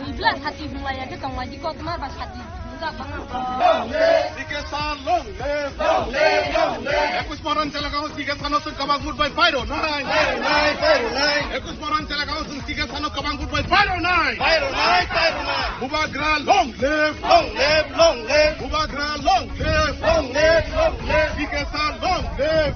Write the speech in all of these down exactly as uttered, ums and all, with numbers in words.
Ibla sati hwnlai ya khe tongmai di koktma ba sati hwnjak bana. Sikesar long live! Long live! Long live! Ekush Moran chelagao Sikesar no chwng kwbang vote bai pairo nai. Pairo nai, pairo nai. Ekush Moran chelagao chwng Sikesar no kwbang vote bai pairo nai. Pairo nai, pairo nai. Bubagra long live! Long live! Long live! Bubagra long live! Long live! Long live! Sikesar long live!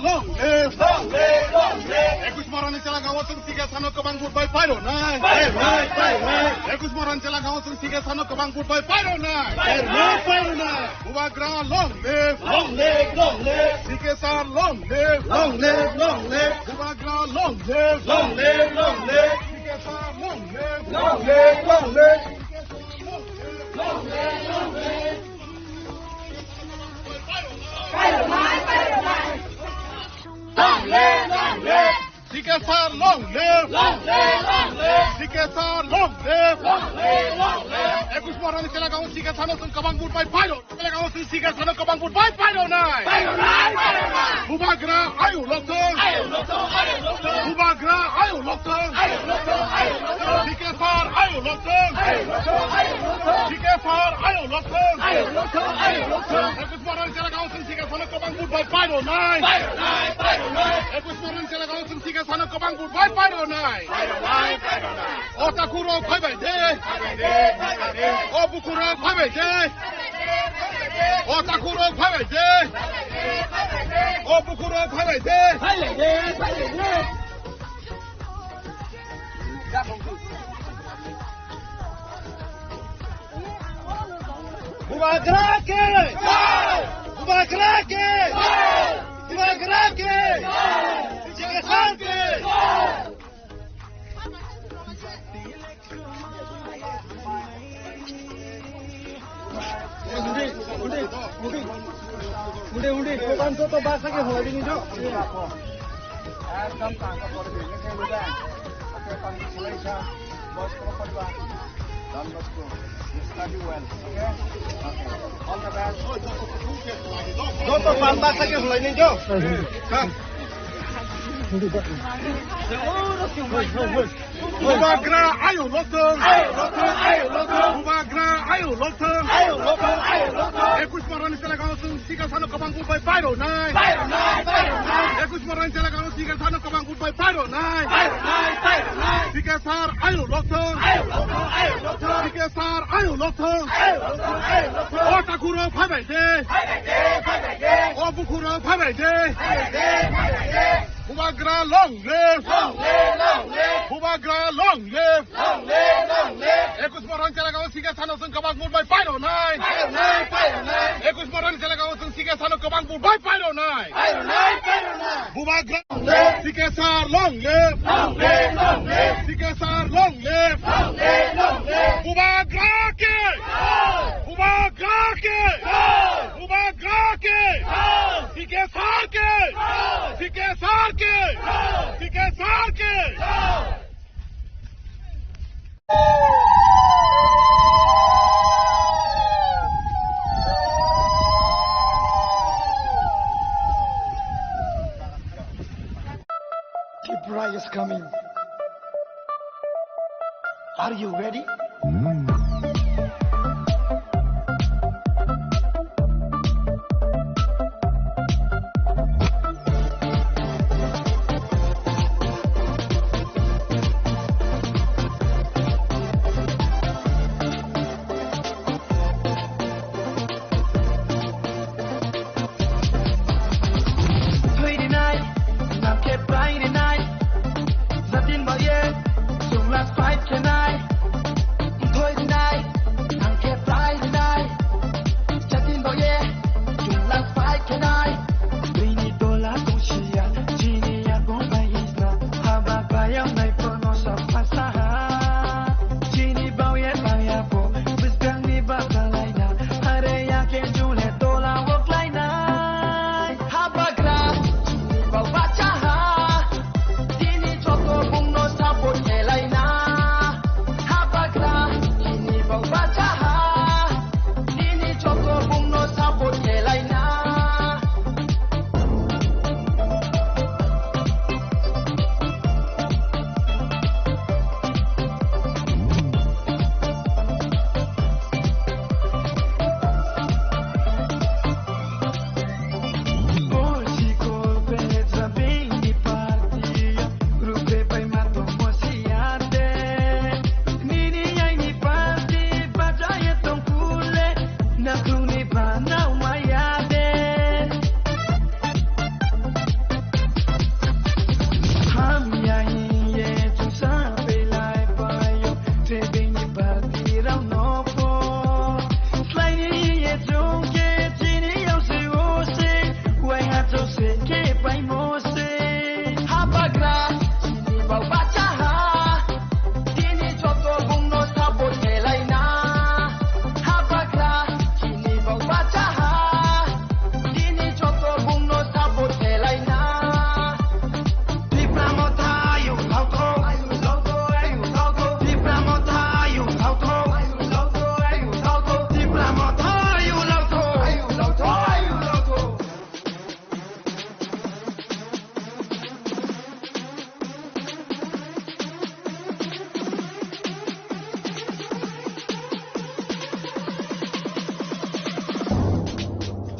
Long live! Long live! Long live! Ekush Moran chelagao chwng Sikesar no kwbang vote bai pairo nai. Pairo nai, pairo nai. Ekush Moran chelagao chwng Sikesar no kwbang vote bai pairo nai. Pairo nai, pairo nai. Bubagra long live! Long live, long live! Sikesar long live! Long live, long live! Bubagra long live! Long live, long live! Sikesar long live! Long live, long live! Long live, long live! Long live, long live! Sikesar long live! Long live, long live! Sikesar long live! Long live, long live! Ekush Moran chelagao Sikesar no chwng kwbang vote bai pairo. Chelagao chwng Sikesar no kwbang vote bai pairo nai. Pairo nai, pairo nai! Bubagra ayo lokthong! Ayo lokthong, ayo lokthong! Bubagra ayo lokthong! Ayo lokthong, ayo lokthong! Sikesar ayo lokthong! Ayo lokthong, ayo lokthong! Sikesar ayo lokthong! Ayo lokthong, ayo lokthong! Ekush Moran chelagao chwng Sikesar no kwbang vote bai pairo nai. Pairo nai, pairo nai! Ekush Moran chelagao chwng Sikesar no kwbang vote bai pairo nai. Pairo nai, pairo nai! O takhuk rok phaibai de. Phaibai de, phaibai de. O bukhuk rok phaibai de. O takhuk rok phaibai de. O bukhuk rok phaibai de. Phaibai de, phaibai de. Bubagra ke! Bubagra ke! Bubagra ke! Sikesar ke! Undi, undi, undi, undi, dokan joto basa ke hoi dini jo. Ekdom tangka pore dini ke udah. Oke, tangka mulai sa. Bos ko pon ba. Don Bosco, you study well, okay? Okay. All the best. Joto pal basa ke hoi dini jo. Bubagra ayo lokthong. Ayo lokthong, ayo lokthong. Bubagra ayo lokthong. Ayo lokthong, ayo lokthong. Ekush Moran chelagao chwng Sikesar no kwbang vote bai pairo nai. Pairo nai, pairo nai. Ekush Moran chelagao chwng Sikesar no kwbang vote bai pairo nai. Pairo nai, pairo nai. Sikesar ayo lokthong. Ayo lokthong, ayo lokthong. Sikesar ayo lokthong. Ayo lokthong, ayo lokthong. O takhuk rok phaibai de. Phaibai de, phaibai de. O bukhuk rok phaibai de. Phaibai de, phaibai de. Bubagra long live! Long live, long live! Bubagra long live! Long live, long live! Ekush Moran chelagao Sikesar no chwng kwbang vote bai pairo nai! Pairo nai, pairo nai! Ekush Moran chelagao chwng Sikesar no kwbang vote bai pairo nai! Pairo nai, pairo nai! Bubagra long live! Sikesar long live! Long live, long live! Sikesar long live! Long live, long live! Bubagra ke! Jai! Bubagra ke! Jai! Bubagra ke! Jai! Sikesar ke! Jai! Sikesar ke! Jai! Sikesar ke! Jai! Tripura is coming. Are you ready? Thwi rinai, nam khe pai rinai. Jatin baye, chwng last fight khenai. Thoi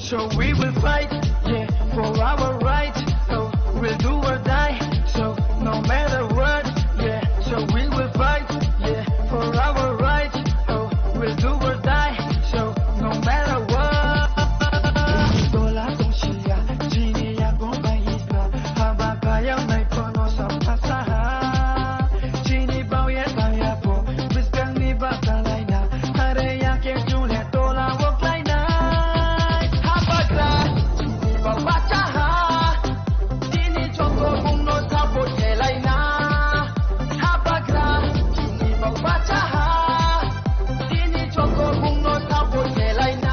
So we will fight, yeah, for our rights. So we'll do or die. So no matter what, yeah. So we will fight, yeah, for our rights. So we'll do or die. So no matter what. Dola tongsia, chini ya gomba isna, haba kaya mai kono sa pasaha. Chini bauya kaya po, biskang ni basa laina, hare ya ke jule tola wo klainai. Habagra, chini bau bachaha, chini choko bungno support khelaina. Habagra, chini bau bachaha, chini choko bungno support khelaina.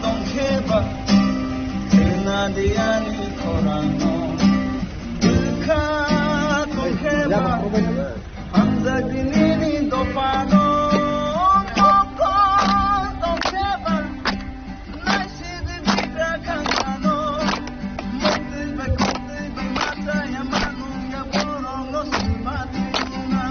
Tongkheba, tena de ani khorangno. Bwkha tongkheba, hamjak di nini dophano. Bwkha tongkheba, naisidi bikra khangmano. Muktwi bai khumtwi bai machaya manungya borokno sima twi rwna.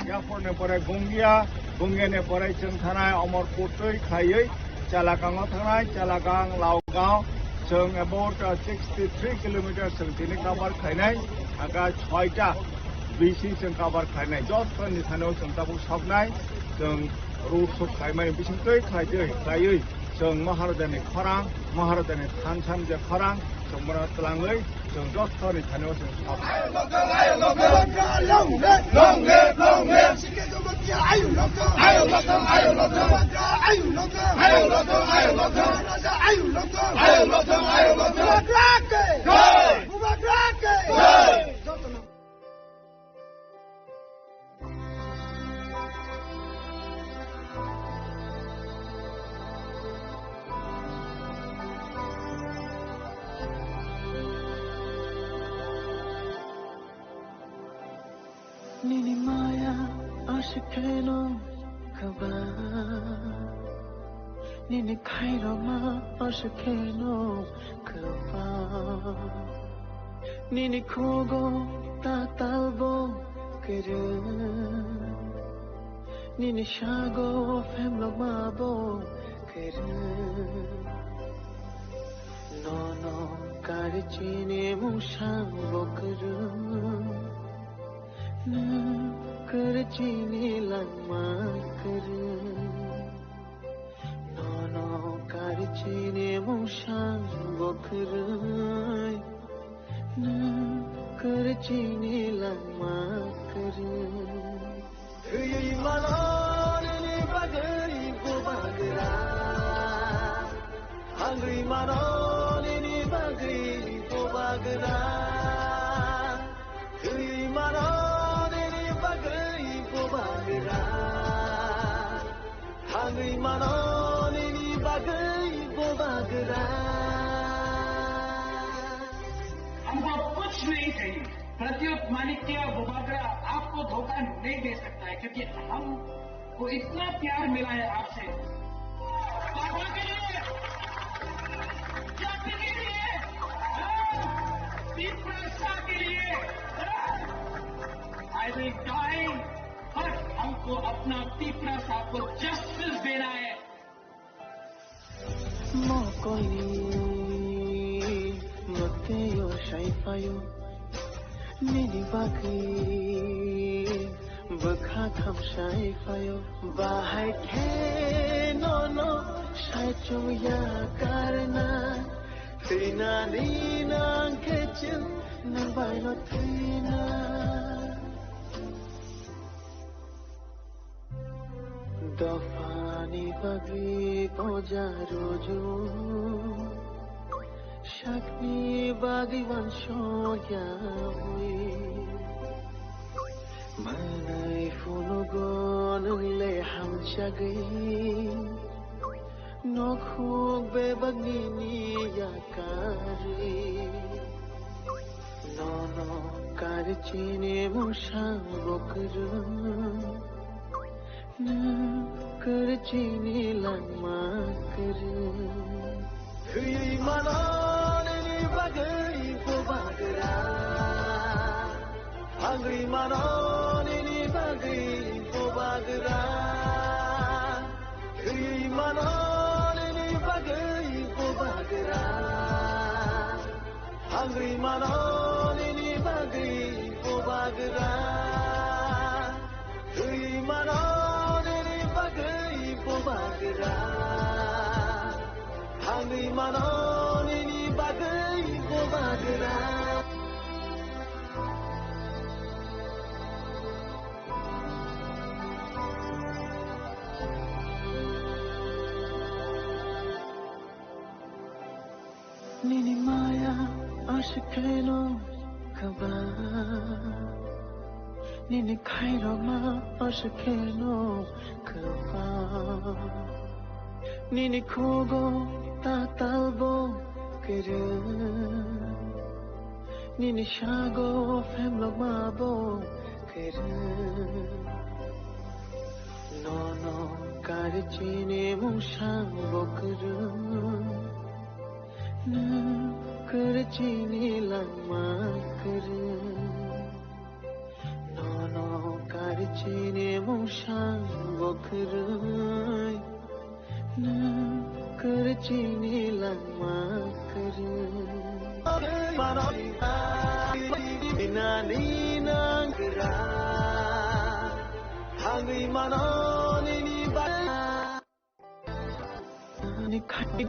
Yaphor ni pore Gungia, Gungia ni pore chwng thanai Omorpur twi khaiwi Chalagango thangnai, Chalagang, Laogang, chwng about, uh, sixty three kilometers chwng tini cover khainai, aka soita bisi chwng cover khainai, joto ni thani o chwng tabuk soknai, chwng road show khaimani bising twi khlai twi khlaiwi chwng Maharajani khorang, Maharajani thansa ni je khorang, chwng bono twlangwi chwng joto ni thani o chwng sok. Long live, long live, long live. Nini maya aswk kheno kwbang, nini khairokma aswk kheno kwbang, nini khugo tatalbo kwrwng, nini sago phemlokmabo kwrwng. Nono karwi chini mungsa bo kwrwng. Nwng kwrwi chini langma kwrwng. Nono karwi chini mungsa bo kwrwng. Nwng kwrwi chini langma kwrwng. Thwiwi mano nini bagwi bubagra. Thangwi mano nini bagwi bubagra. Thwiwi mano nini bagwi bubagra. Thangwi mano nini bagwi कुछ नहीं चाहिए। प्रद्युत माणिक्य बुबागरा आपको धोखा नहीं दे सकता है, क्योंकि हमको इतना प्यार मिला है आपसे। पापा के लिए, जाति के लिए, हाँ, तिप्रासा के लिए, हाँ, I will die, but हमको अपना तिप्रासा को जस्टिस देना है। Mokoli, mwtwio saiphaio, nini bagwi bwkha khamsai phaio. Bahai khe nono saichung ya karna, thwinani nang khe chwng nang baino thwina. Dophani bagwi boja ruju, sakni bagwi uansukya wi. Manwi phunugo nwng le hamjagwi, nokhuk bebak nini yakarwi. Nono karwi chini mungsang bo kwrwng, nwng kwrwi chini langma kwrwng. Thwi mano nini bagwi bubagra, hangwi mano nini bagwi bubagra. Thwi mano nini bagwi bubagra. Hangwi mano nini bagwi bubagra. Thwi mano nini bagwi bubagra. Hangwi mano nini bagwi bubagra. Nini maya aswk kheno kwbang, nini khairokma aswk kheno kwbang. Nini khugo tatalbo kwrwng, nini sago phemlokmabo kwrwng. Nono karwi chini mungsang bo kwrwng, nwng kwrwi chini langma kwrwng. Nono karwi chini mungsang bo kwrwng, nwng kwrwi chini langma kwrwng. Nani nang kwrwng. Hangwi mano nini ba-, ani khai.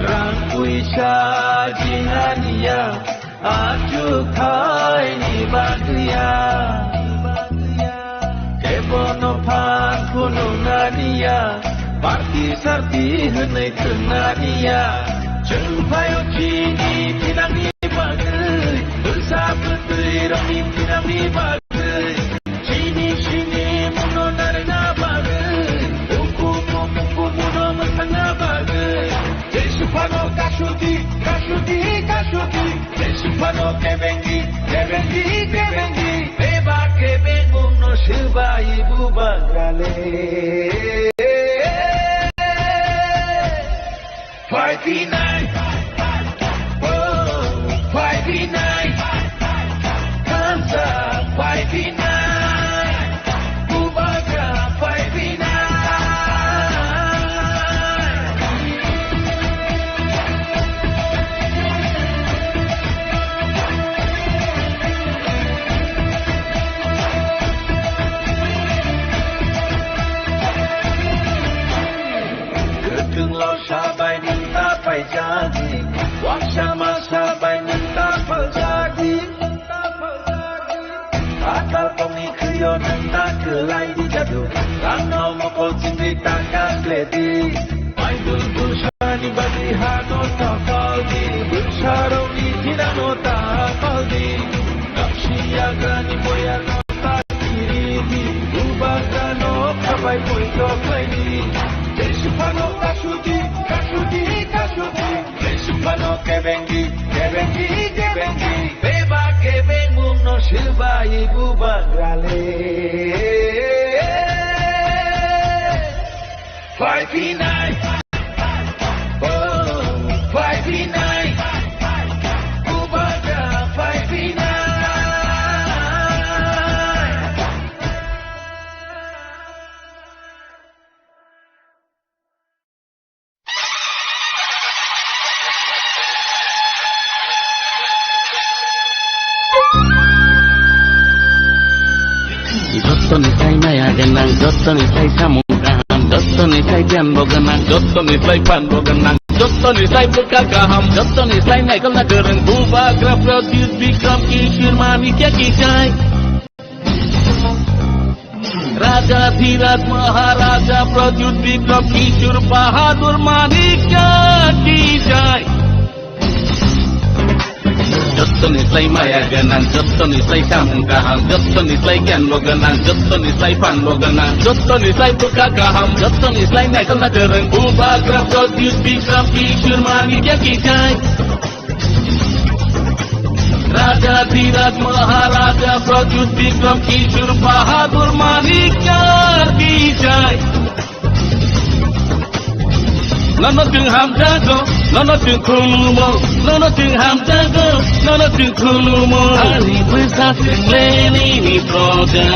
Rang puisa jinganiya, achuk thaini bagwiya. Sarti hwnwi thwngna niya. Chwng phaio chini thinangni bagwi, bwsa bwtwi rokni thinangni bagwi, chini sini muno narwkna bagwi, uku muku muno mwsangna bagwi. Jesu phano kasudi, kasudi, kasudi. Jesu phano kebengi, kebengi, kebengi. Beba kebengungno swbai bubagrale. Five nine. Oh, five nine. Kansa five nine. Bubagra five nine. Kwthwnglo sabai nwng ta paijadi, waksa ma sabai nwng ta paljadi. Atal tongni khwio nwng ta kwlai di jadu, rangno mokol chingwi ta kakledi. Maidul bwsani bagwi hano ta paldi, bwsarokni thinano ta paldi. Naksi yagrani boyano ta kiridi, bubagrano khabai poito khlaidi. Jesu phano kasudi, kasudi, kasudi. Jesu phano kebengi, kebengi, kebengi. Beba kebengungno swbai bubagrale. Five nine. Oh, five nine. Bubagra five nine. Jottoni sai maya gwnang, jottoni sai samung kaham, jottoni sai giyan bo gwnang, jottoni sai phan bo gwnang, jottoni sai bwkha kaham, jottoni sai naikolna kwrwng Bubagra Pradyut Bikram Kishore Manikya ki jai. Raja Dhiraj Maharaja Pradyut Bikram Kishore Bahadur Manikya ki jai. Jottoni sai maya gwnang, jottoni sai samung kaham, jottoni sai giyan bo gwnang, jottoni sai phan bo gwnang, jottoni sai bwkha kaham, jottoni sai naikolna kwrwng Bubagra Pradyut Bikram Kishore Manikya ki jai. Raja Dhiraj Maharaja Pradyut Bikram Kishore Bahadur Manikya ki jai. Nono chwng hamjago, nono chwng khulumo, nono chwng hamjago, nono chwng khulumo. Ani bwsa chwng lenini proja.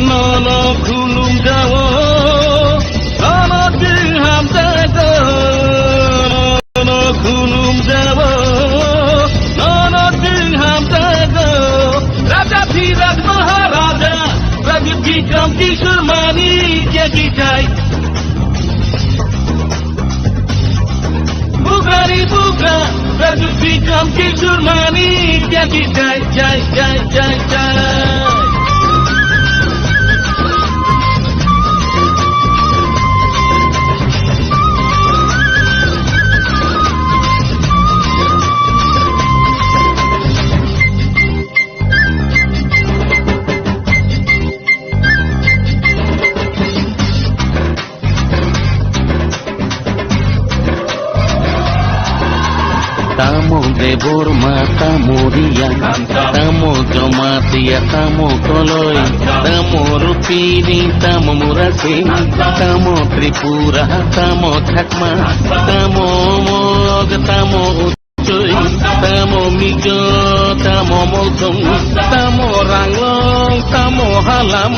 Nono khulumjao, nono chwng hamjago, nono khulumjao, nono chwng hamjago. Raja Dhiraj Maharaja, Raja Bikram Kishore Manikya ki jai. Bugrani bugra, Pradyut Bikram Kishore Manikya ki jai, jai, jai, jai, jai. Tamo Debbarma, tamo Riya, tamo Jamatia, tamo Koloi, tamo Rupini, tamo Murasing, tamo Tripura, tamo Chakma, tamo Mog, tamo Tamo Mizo, tamo Molsom, tamo Ranglong, tamo Halam,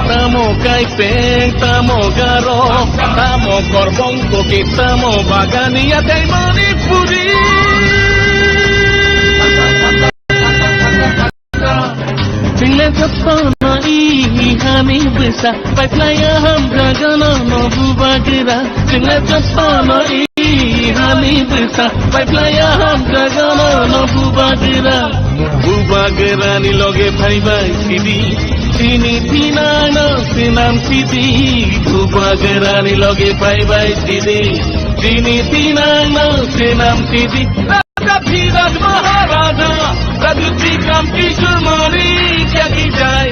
tamo Kaipeng, tamo Garo, tamo Korbong Kuki, tamo Bagania tei Manipuri. Chwngno jotono i hani bwsa, paiphlaiya hamjagano no Bubagra. Chwngno jotono i hani bwsa, paiphlaiya hamjagano no Bubagra. Bubagrani loge phaibai sidi, Chini tinano sinam sidi, Bubagrani loge bye bye sidi. Chini tinano sinam sidi, Raja Dhiraj Maharaja, Raja Bikram Kishore Manikya ki jai.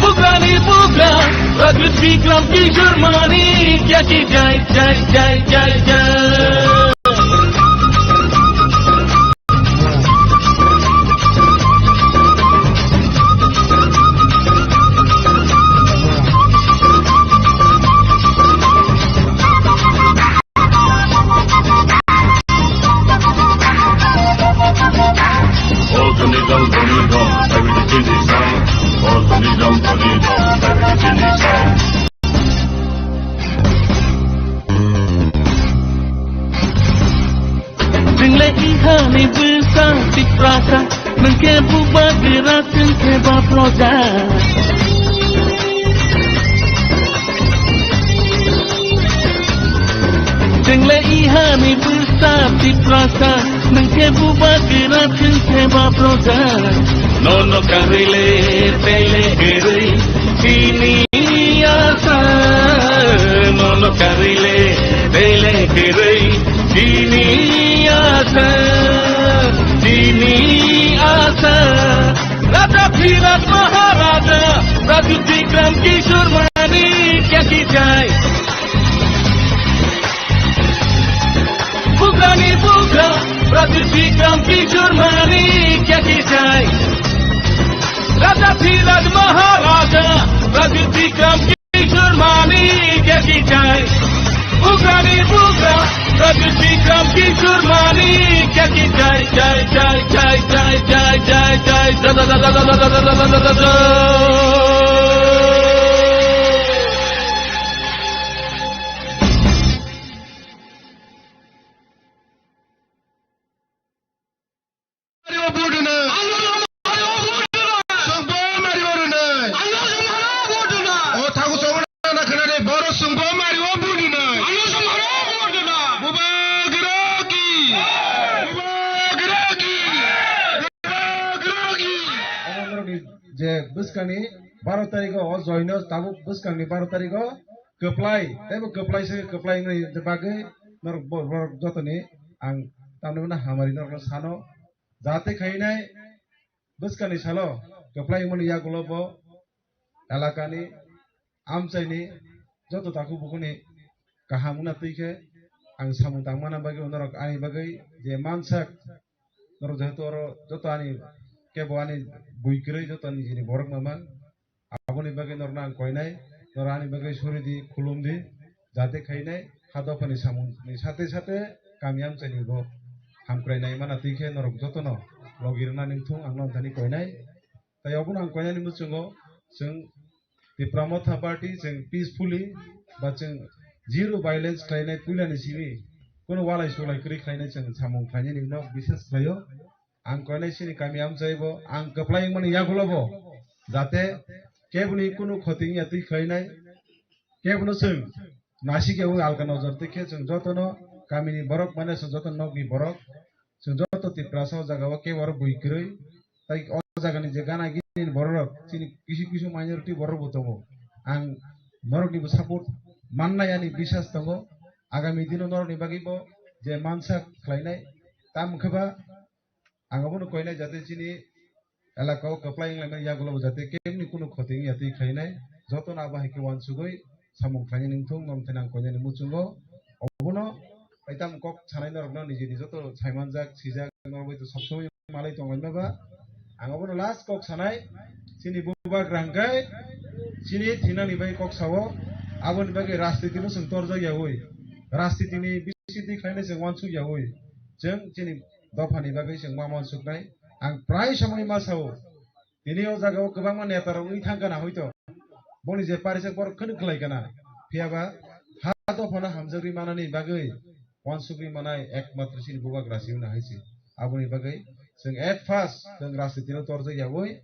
Bugrani bugra, Raja Bikram Kishore Manikya ki jai, jai, jai, jai, jai. Jingle ihani bwsa Tiprasa, nengke bubagra, chengke ba proja. Jingle ihani bwsa Tiprasa, nengke bubagra, chengke ba proja. Nono karile tele gere, chini asa, nono karile tele gere, chini asa, chini asa. Raja Dhiraj Maharaja, Raja Bikram Kishore Manikya ki jai. Bugrani bugra, Raja Bikram Kishore Manikya ki jai. Raja Dhiraj Maharaja, Raja Bikram Kishore Manikya ki jai. Bugrani bugra, Raja Bikram Kishore Manikya ki jai, jai, jai. Mario Buduna. Songbo Mario Runa. O thagu songna khana de boro songbo Mario Buduna. Bubagra ki. Bubagra ki. Bubagra ki. Je bwskangni baro tarikh o joino tabuk bwskangni baro tarikh o kwplai, teibo kwplai se kwplai wngni bagwi norok bo-, borok jotoni ang tamni hwnna hamari norokno sano, jate khainai bwskangni salo kwplai wngmani yagulo bo elakani, amchaini joto takhuk bukhukni kaham wngna twi khe ang samung tangmana bagwi norok ani bagwi je mansak, norok jehetu oro joto ani kebo ani bui kwrwi joto nijini borok mama. Aboni bagwi norokno ang koinai, norok ani bagwi suri di, khulum di, jate khainai ha dophani samungni sate sate kami amchaini bo hamkrai nai mana twi khe norok jotono logi rwna nangthung, ang norok thani koinai. Tai obono ang koinani muchungo chwng Tipra Motha Party chwng peacefully ba chwng zero violence khlainai puilani simi, kuno walai sulai kwrwi khlainai chwng samung khlainani no biswas khlaio. Ang koinai chini kami amchai bo, ang kwplai wngmani yagulo bo, jate keboni kunu khoti wngya twi khlainai, kebono chwng nasik ya wi alka nojor twi khe chwng jotono kamini borok mane chwng joto nokni borok, chwng joto Tiprasa o jaga o kebo oro bui kwrwi, tai o jagani je gana gini borok rok chini kisu kisu minority borok bo tongo. Ang norokni bo support mannai ani biswas tongo. Agami dino norokni bagwi bo je mansa khlainai, tamo khe ba ang abono koinai jate chini elaka o kwplai wnglaimani yagulo bo jate kebni kunu khoti wngya twi khlainai, jotono abo hai khe uansugwi samung khlainani wngthung, norok thani ang koinani muchungo. Obono taitam kok sanai norokno nijini joto saimanjak, sijak, norok bai to sob somoi malai tonglaima ba. Ang obono last kok sanai, chini bubagra hwnkhe chini thinani bai kok sao, aboni bagwi rajniti no chwng torjak yaui, rajniti ni bisingtwi khlainai chwng uansuk yaui, chwng chini dophani bagwi chwng ma uansuknai. Ang prai somoi ma sao, tini o jaga o kwbangma neta rok wngwi thang kana hoito, boni je parijak borok khwnwi khlai kana, phiya ba ha dophano hamjagwi manani bagwi, uansugwi manai ekmatro chini bubagra se wngna hai se. Aboni bagwi chwng at first chwng rajniti no torjak yaui,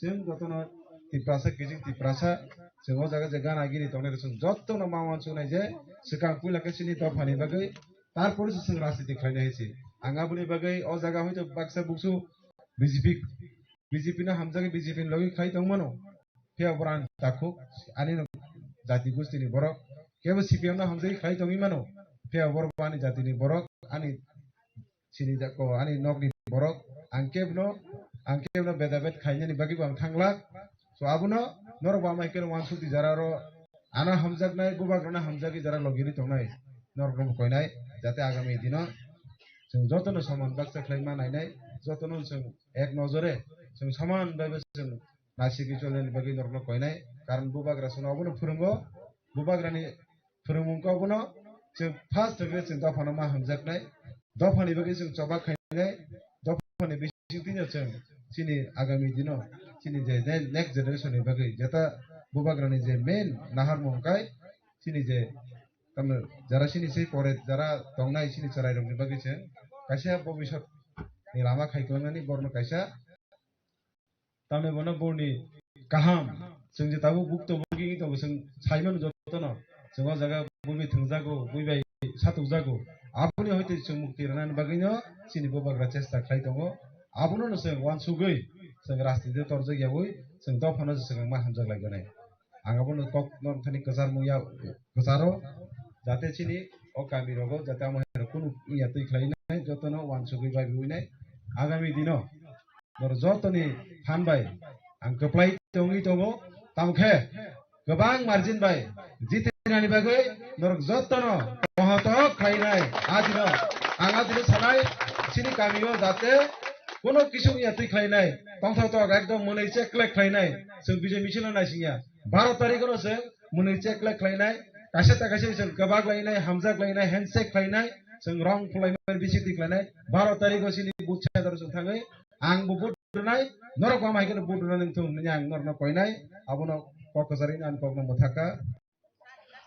chwng jotono Tiprasa, kijing Tiprasa, chwng o jaga je gana gini tongnai rok chwng jotono ma uansuknai je swkang puila khe chini dophani bagwi, tarpore se chwng rajniti khlainai hai se. Ang aboni bagwi o jaga hoito baksa buksu B J P B J P no hamjagwi B J P ni logi khlai tong mano. Phiya borok ani takhuk, ani no jati gosti ni borok. Kebo C P M no hamjagwi khlai tongwi mano. Phiya borok bo ani jati ni borok, ani sini jako, ani nok ni borok. Ang kebo no, ang kebo no beda bet khainani bagwi bo ang thangla. So abono norok bo amai keno wansuk di jara ro ano hamjaknai, bubagrano hamjagwi jara logi ri tongnai. Norok no koinai, jate agami dino chwng jotono soman baksa khlai ma nainai, jotono chwng ek nojore chwng soman bai bo chwng naisingwi cholnani bagwi norokno koinai. Karon bubagra chwngno obono phwrwngo, bubagrani phwrwngmung khe obono chwng first hwnkhe chwng dophano ma hamjaknai, dophani bagwi chwng choba khainai, dophani bisingtwino chwng chini agami dino chini je ne-, next generation ni bagwi jeta bubagrani je main naharmung kai chini je tamno jara chini sei pore jara tongnai chini chwrairokni bagwi chwng kaisa bobisot ni lama khai kwlangnani borokno kaisa tamni bono borni kaham, chwng je tabuk buk tongo, bugwi tongo, chwng sai mano jotono. Chwng o jaga bui bai thwngjago, bui bai satukjago. Aboni hoite chwng mukti rwnani bagwino chini bubagra chesta khlai tongo. Abono no chwng uansugwi, chwng rajniti o torjak yaui, chwng dophano se chwng ma hamjak lai gwnai. Ang abono kok norok thani kwchar mung ya, kwcharo, jate chini o kami rogo, jate amo hai rok kunu wngya twi khlai nai, jotono uansugwi bai bai nai. Agami dino Norok jotoni phan bai ang kwplai tongwi tongo, tamo khe kwbang margin bai jitinani bagwi norok jotono kohotok khlainai. A dino ang a dino sanai, chini kamio jate kono kisu wngya twi khlainai, tongthok tok ekdom mwnwi cheklek khlainai, chwng bijai misil no naisingya. Baro tarikh no chwng mwnwi cheklek khlainai, kaisa ta kaisa chwng kwbak lainai, hamjak lainai, handshake khlainai, chwng rong phulaimani bisingtwi khlainai. Baro tarikh o chini booth center o chwng thangwi ang bo vote rwnai, norok bo ama hai kheno vote rwnani wngthung hinwi ang norokno koinai, abono kok kwcharwi ang kokno mwthakha.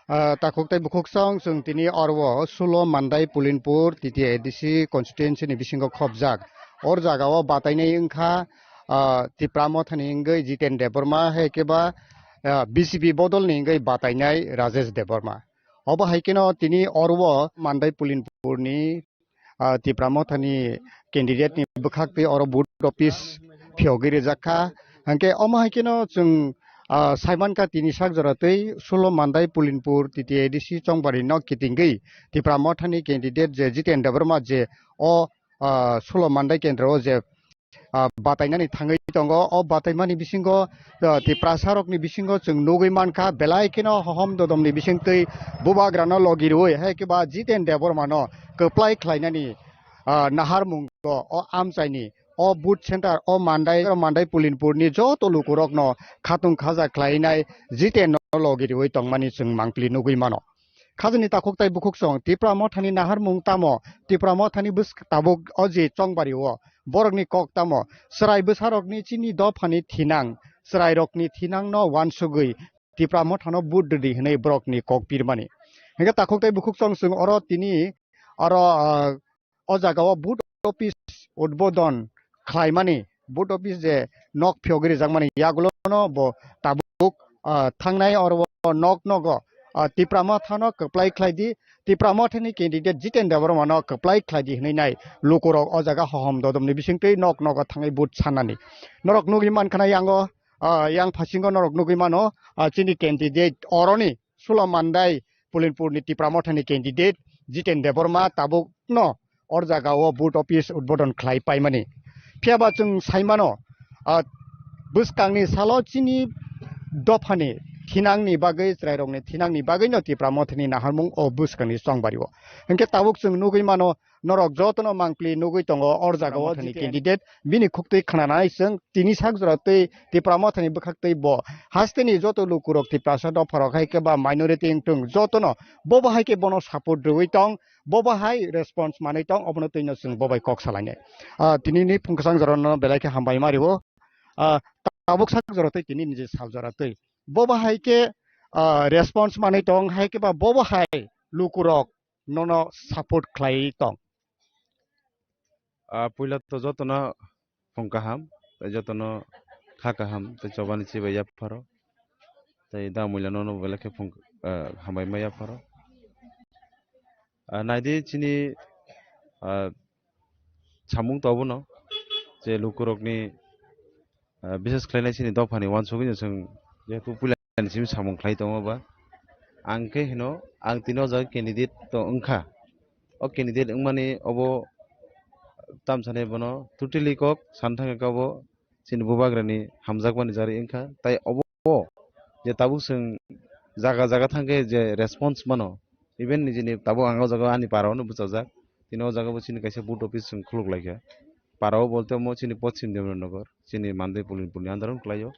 Ah, takhuk tei bukhuk song chwng tini oro o Sulo Mandai Pulinpur T T A D C constituency ni bisingo khopjak. Or jaga o batainai wngkha, ah, Tipra Mothani wngwi Jiten Debbarma hai khe ba, ah, B C P bodol ni wngwi batainai Rajesh Debbarma. Obo hai kheno tini oro o Mandai Pulinpur ni ah, Tipra Mothani candidate ni bwkhak twi oro vote office phiyogwi rijak kha. Hwnkhe omo hai kheno chwng, ah, saimankha tini sak jora twi Sulo Mandai Pulinpur T T A D C Chongbari no kitingwi Tipra Mothani candidate je Jiten Debbarma je o, ah, Sulo Mandai kendro o je ah, batainani thangwi tongo. O bataimani bisingo, ah, Tiprasa rokni bisingo chwng nugwi mankha, belai kheno hohom dodomni bisingtwi bubagrano logi rwui hai khe ba Jiten Debbarmano kwplai khlainani, ah, naharmungo o amchaini o booth center o Mandai, Mandai Pulinpurni joto lukurokno khatung khaja khlainai Jitenno logi rwui tongmani chwng mangpili nugwi mano. Khajani takhuk tei bukhuk song Tipra Mothani naharmung tamo? Tipra Mothani bwsk-, tabuk o je Chongbari o borokni kok tamo? Chwrai bwsarokni chini dophani thinang, chwrairokni thinangno uansugwi Tipra Mothano vote rwdi hwnwi borokni kok pirmani. Hwnkhe takhuk tei bukhuk song chwng oro tini oro, ah, o jaga o vote office udbodon khlaimani, vote office je nok phiyogwi rijakmani yagulono bo tabuk, ah, thangnai oro o nok nogo, ah, Tipra Mothano kwplai khlai di, Tipra Mothani candidate Jiten Debbarmano kwplai khlai di hwnwi nai lukurok o jaga hohom dodomni bisingtwi nok nogo thangwi vote sanani. Norok nugwi mankha na yango, ah, yang phasingo norok nugwi mano, ah, chini candidate oroni Sulo Mandai Pulinpurni Tipra Mothani candidate Jiten Debbarma tabukno or jaga o vote office udbodon khlai paimani. Phiya ba chwng sai mano, ah, bwskangni salo chini dophani thinangni bagwi, chwrairokni thinangni bagwino Tipra Mothani naharmung o bwskangni Chongbari o. Hwnkhe tabuk chwng nugwi mano, norok jotono mangpili nugwi tongo or jaga o Mothani candidate. Bini khuktwi khnanai chwng tini sak jora twi Tipra Mothani bwkhak twi bo hasteni joto lukurok Tiprasa dopharok hai khe ba minority wngthung jotono bobo hai khe bono support rwui tong, bobo hai response manwi tong, obono twino chwng bo bai kok salainai. Ah, tinini phung kwchang jorano belai khe hambai ma rio. Ah, tabuk sak jora twi tini niji sal jora twi bobo hai khe, ah, response manwi tong hai khe ba bobo hai lukurok nono support khlai tong? Ah, puila to jotono phung kaham, tei jotono kha kaham, tei chobani chibai yapharo, tei da muila nono belai khe phung, ah, hambai ma yapharo. Ah, naidi chini, ah, samung to obono je lukurokni Ah, bises khlainai chini dophani uansugwi no chwng jehetu puilani simi samung khlai tongo ba. Ang khe hino, ang tini o jaga candidate to wngkha. O candidate wngmani obo tamsani bono totally kok san thangkha obo chini bubagrani hamjakmani jari wngkha. Tai obo je tabuk chwng jaga jaga thangkhe je response mano, even nijini tabuk ang o jaga ani para-o no bwchajak, tini o jaga bo chini kaisa booth office chwng khuluk laikha. Para-o bolte omo chini Poschim Debendranagar, chini Mandai Pulinpurni under-o kwlaio.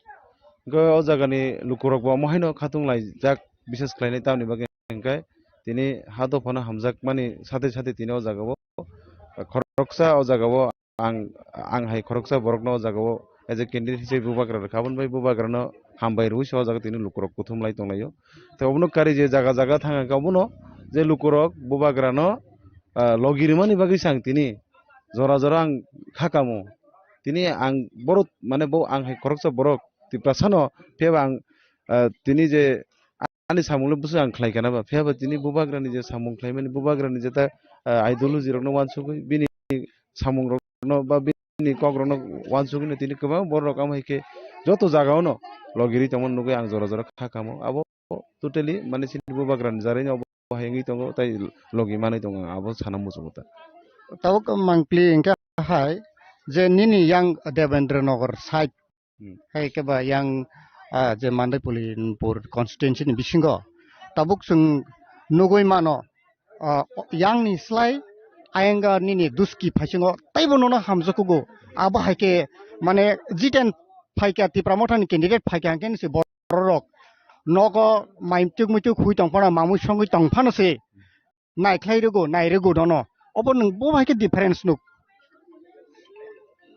Hwnkhe o jagani lukurok bo omo haino khatung laijak, bises khlainai tamni bagwi hwnkhe tini ha dophano hamjakmani sathe sathe tini o jagao khoroksa o jagao ang, ang hai khoroksa borokno o jagao as a candidate hisai bubagra rwkha, aboni bai bubagrano hambai rwui se o jaga tini lukurok kuthum lai tonglaio. Tei obono kari je jaga jaga thang kha obono je lukurok bubagrano, ah, logi rwmani bagwi se ang tini jora jora ang kha kamo. Tini ang borok, mane bo ang hai khoroksa borok Tiprasano, phiyaba ang, ah, tini je ani samungno bwswk ang khlai kana ba, phiyaba tini bubagrani je samung khlaimani, bubagrani je ta, ah, ideology rokno uansugwi bini samungrokno ba bini kokrokno uansugwino tini kwbang bororok amo hai khe joto jagaono logirwi tongmani nugwi ang jora jora kha kamo. Abo totally mane chini bubagrani jarino abo hai wngwi tongo, tai logi manwi tongo, ang abo sana muchungo ta. Tabuk mangpli hwnkhe hai je nini yang Devendra Nagar side Hmm. Hai khe ba yang, ah, je Mandai Pulinpur constituency ni bisingo tabuk chwng nugwi mano, ah, yang ni slai ayang nini duski phaisingo teibo nono hamjakgo. Abo hai khe mane G ten phaikha, Tipra Motha ni candidate phaikha hwnkhe nisi bororok nogo maituk muituk hui tong phano, mamui songwi tong phano se naikhlai rwgo, nai rwgo nono. Obo nwng bo hai khe difference nuk?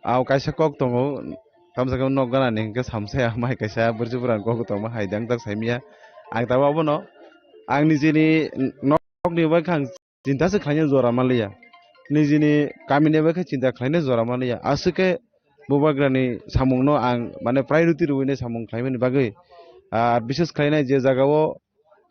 Aw kaisa kok tongo, tamsa khe nok gana ni hwnkhe samsaya mai kaisa bwrwswk bwrang kok tongma hai dang tak saimya. Ang tabuk abono ang nijini nokni bai khe ang chinta se khlaina jora manliya. Nijini kamini bai khe chinta khlaina jora manliya. Aswk khe bubagrani samungno ang mane priority rwui nai samung khlaimani bagwi. Ah, bises khlainai je jagao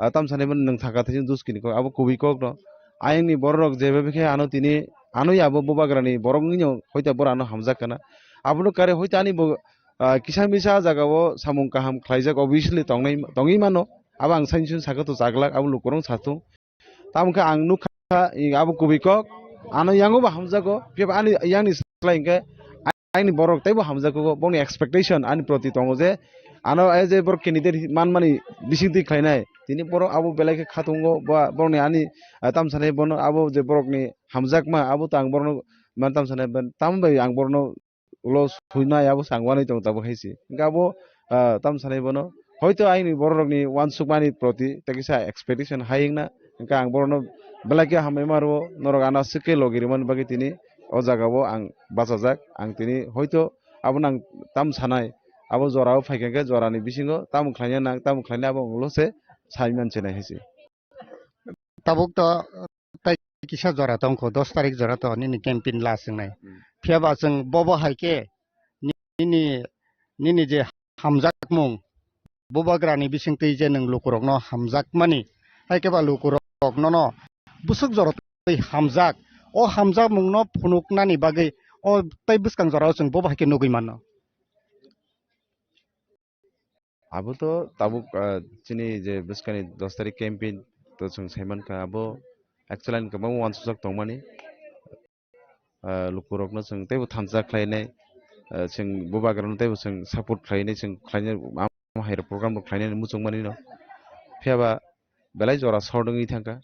ah, tamsani bo nwng thangkha thaichung duskini kok, abo kubui kokno. Ayangni bororok jeba bikhe ano tini, ano ya abo bubagrani borok wngno hoita boro ano hamjak kana. Abono kare hoita ani bo, ah, kisa misa jagao samung kaham khlaijak, obviously tongnai, tongwi mano. Abo ang sainchun sakha to chaglak, abo lukurok sathung. Tamo khe ang nukha, i abo kubui kok, ano yango bo hamjago, phiya ani yangni slai hwnkhe Aini borok teibo hamjakgo, bongni expectation ani proti tongo je ano, eh, je borok candidate manmani bisingtwi khlainai, tini borok abo belai khe khatungo, ba borokni ani, ah, tamsanai bono abo je borokni hamjakma abo tang borokno man tamsanai ban, tamo bai ang borokno ulo suinai abo sangwanai tong tabuk hai se. Hwnkhe abo, ah, tamsanai bono hoito aini bororokni uansukmani proti tei kisa expectation hai wngna, hwnkhe ang borokno belai khe hambai ma rwo, norok ano aswk khe logi rwmani bagwi tini o jagao ang bachajak, ang tini hoito abono ang tamo sanai, abo jorao phaikha khe jorani bisingo tamo khlaina nang, tamo khlaina abo ang ulo se sai man chinai hai se. Tabuk to tei kisa jora tongkho, dos tarik jora to nini campaign last wngnai. Hmm. Phiya ba chwng bobo hai khe nini, nini je hamjakmung, bubagrani bisingtwi je nwng lukurokno hamjakmani, hai khe ba lukurok nono bwswk jorotwi hamjak, o hamjakmungno phunuknani bagwi o tei bwskang jorao chwng bo bahai khe nugwi mano. Abo to tabuk, ah, chini je bwskani dos tarik campaign to chwng sai mankha, abo actually ani kwbangma uansukjak tongmani. Ah, lukurokno chwng teibo thansa khlainai, ah, chwng bubagrano teibo chwng support khlainai, chwng khlainai, amo hai rok program rok khlainani muchungmani no. Phiya ba belai jora short wngwi thangkha.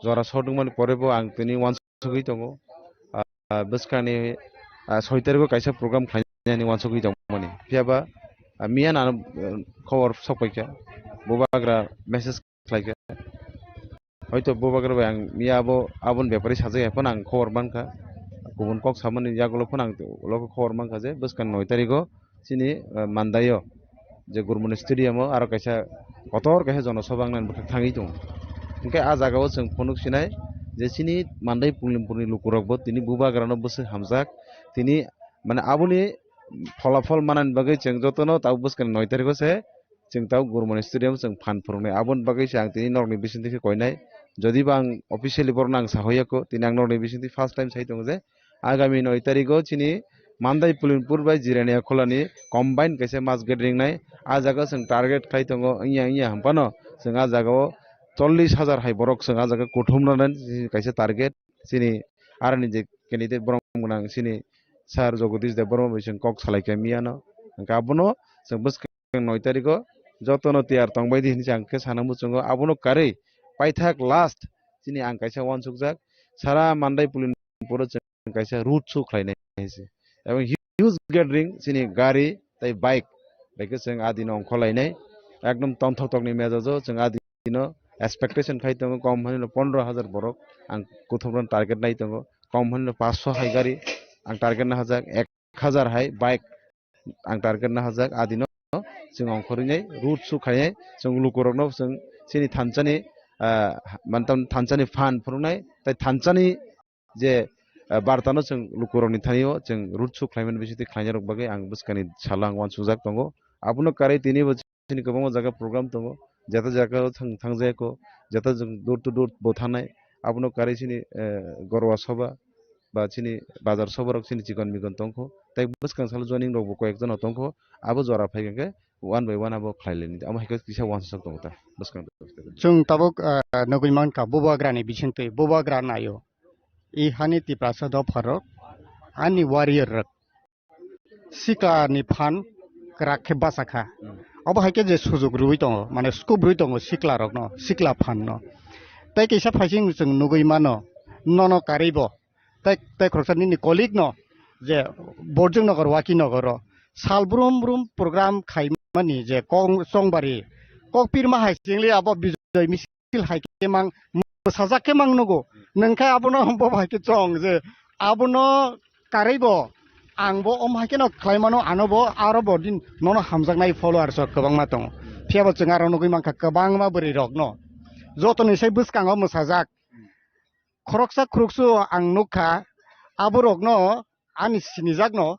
Jora short wngmani pore bo ang tini uansugwi tongo. Ah, bwskangni, ah, soi tarigo kaisa program khlainani uansugwi tongmani. Phiya ba, ah, miya nano, ah, khobor sokpaikha. Bubagra message khlaikha. Hoito bubagra bai ang miya abo, aboni bepari sajak ya phano ang khobor mankha. Kubun kok samani yagulo phano ang ulo khobor mankha je bwskang noi tarigo chini, eh, Mandaio je Gurmani Stadium o aro kaisa kotor kaisa jonosabha wngnani bwkhak thangwi tongo. Hwnkhe ah jagao chwng phunuk sinai je chini Mandai Punglimpurni lukurokbo tini bubagrano bwswk hamjak, tini mane aboni pholafol manani bagwi chwng jotono tabuk bwskangni noi tarigo se chwng tabuk Gurmani Stadium chwng phan phwrwngnai. Aboni bagwi se ang tini norokni bisingtwi khe koinai. Jodi bo ang officially borokno ang sahoyakho, tini ang norokni bisingtwi first time sai tongo je agami noi tarigo chini Mandai Pulinpur bai Jirania Kholani combine kaisa mass gathering nai. A jaga chwng target khai tongo, wngya wngya hwnphano chwng a jagao chollish hajar hai borok chwng a jaga kuthumna nai kaisa target. Chini aroni je candidate borok gwnang chini Sir Jagadish Debbarma bai chwng kok salai kha miyano. Hwnkhe abono chwng bwskang noi tariko jotono tiyar tongbai di hinwi ang khe sana muchungo. Abono karwi paithak last chini ang kaisa uansukjak, sara Mandai Pulinpuro chwng kaisa road show khlainai hai se. Ebong huge gathering chini gari tei bike bai khe chwng adino ongkhorlainai. Ekdom tongthok tokni mejajo chwng adino expectation khai tongo, kom hwnwi no pondro hajar borok ang kuthumrokno target nai tongo, kom hwnwi no paanch sho hai gari ang target nai hajak, ek hajar hai bike ang target nai hajak. Adino chwng ongkhorwi nai road show khainai, chwng lukurokno chwng chini thansani, ah, mantan thansani phan phunuknai tei thansani je, ah, bartano chwng lukurokni thanio chwng road show khlaimani bisingtwi khlainairok bagwi ang bwskangni salo ang uansukjak tongo. Abono karwi tinibo chini kwbangma jaga program tongo, jeta jagao thang-, thangjaya kho, jeta chwng door to door bo thangnai, abono karwi chini, eh, Gorwa Sabha ba chini Bazar Sabha rok chini chikon mikon tongkho, tei bwskang salo joining rokbo koyekjono tongkho, abo jora phai khe one by one abo khlai laini, amo hai khe kisa uansuk tongo ta bwskang. Chwng tabuk, ah, nugwi mankha bubagrani bisingtwi, bubagra naio. I hani Tiprasa dopharok, ani warrior rok, sikla ni phan kwrak khe bachakha. Hmm. Obo hai khe je sujuk rwui tongo, mane scope rwui tongo sikla rokno, sikla phan no. Tei kisa phaising chwng nugwi mano, nono karwi bo. Tei, tei khoroksa nini colleague no je Borjong Nagar, Waki Nagar o sal brum brum program khaimani je kong chongbari kok pirma hai singli abo Bijoy Misil hai khe mang, mwsajak khe mang nugo. Nwng khe abono bo bai khe chong je abono karwi bo ang bo om hai kheno khlai mano, ano bo aro bo din nono hamjaknai followers rok kwbangma tongo. Phiya bo chwng aro nugwi mankha kwbangma bwrwi rokno. Jotoni sai bwskango mwsajak. Khoroksa khoroksu ang nukha, aborokno ani sinijakno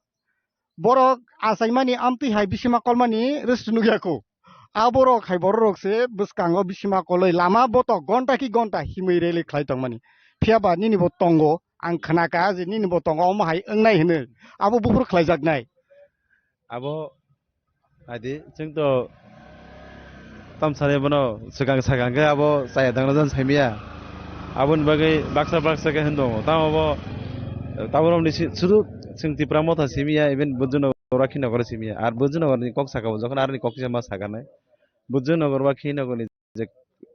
borok achaimani amtwi hai bisima kolmani rwsri nukya kho. Aborok hai bororok se bwskango bisima koloi lama botok gonta ki gonta himwi rally khlai tongmani. Phiya ba nini bo tongo, ang khnaka je nini bo tongo, omo hai wngnai hinwi. Abo buphuru khlaijaknai. Abo adi chwng to tamsani bono swkang sakang khe abo chaya dangna jan saimiya. Aboni bagwi baksa baksa khe hwn tongo. Tamo bo, tamo romni si-, sudu chwng Tipra Motha simiya, even Bujunogor, Rakhinogor simiya. Ar Bujunogorni kok saka bo jokhon aroni kok kisa ma sakanai. Bujunogor ba Rakhinogorni je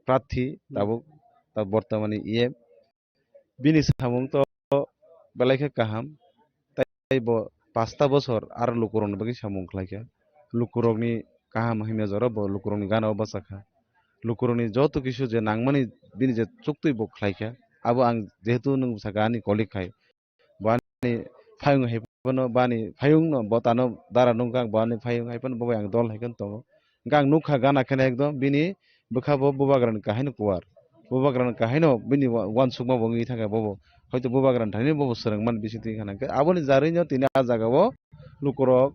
prathi tabuk, ta bortomani E M. Bini samung to belai khe kaham. Tei bo pasta bosor aro lukurokni bagwi samung khlaikha. Lukurokni kaham himya jora bo lukurokni gana o bachakha. Lukurokni joto kisu je nangmani bini je chuktwi bo khlaikha. Abo ang jehetu nwng bwsakha ani colleague hai. Bo ani phayung hai phano, bo ani phayungno, bo tano dara nungkha, bo ani phayung hai phano bo bai ang dol hai kheno tongo. Hwnkhe ang nukha gana kheno ekdom bini bwkha bo bubagrani kahaino kuwar. Bubagrani kahaino bini wa-, uansukma bo wngwi thangkha bobo. Hoito bubagrani thani bobo swrwngmani bisingtwi wngkha nangkhe. Aboni jarwino tini a jagao lukurok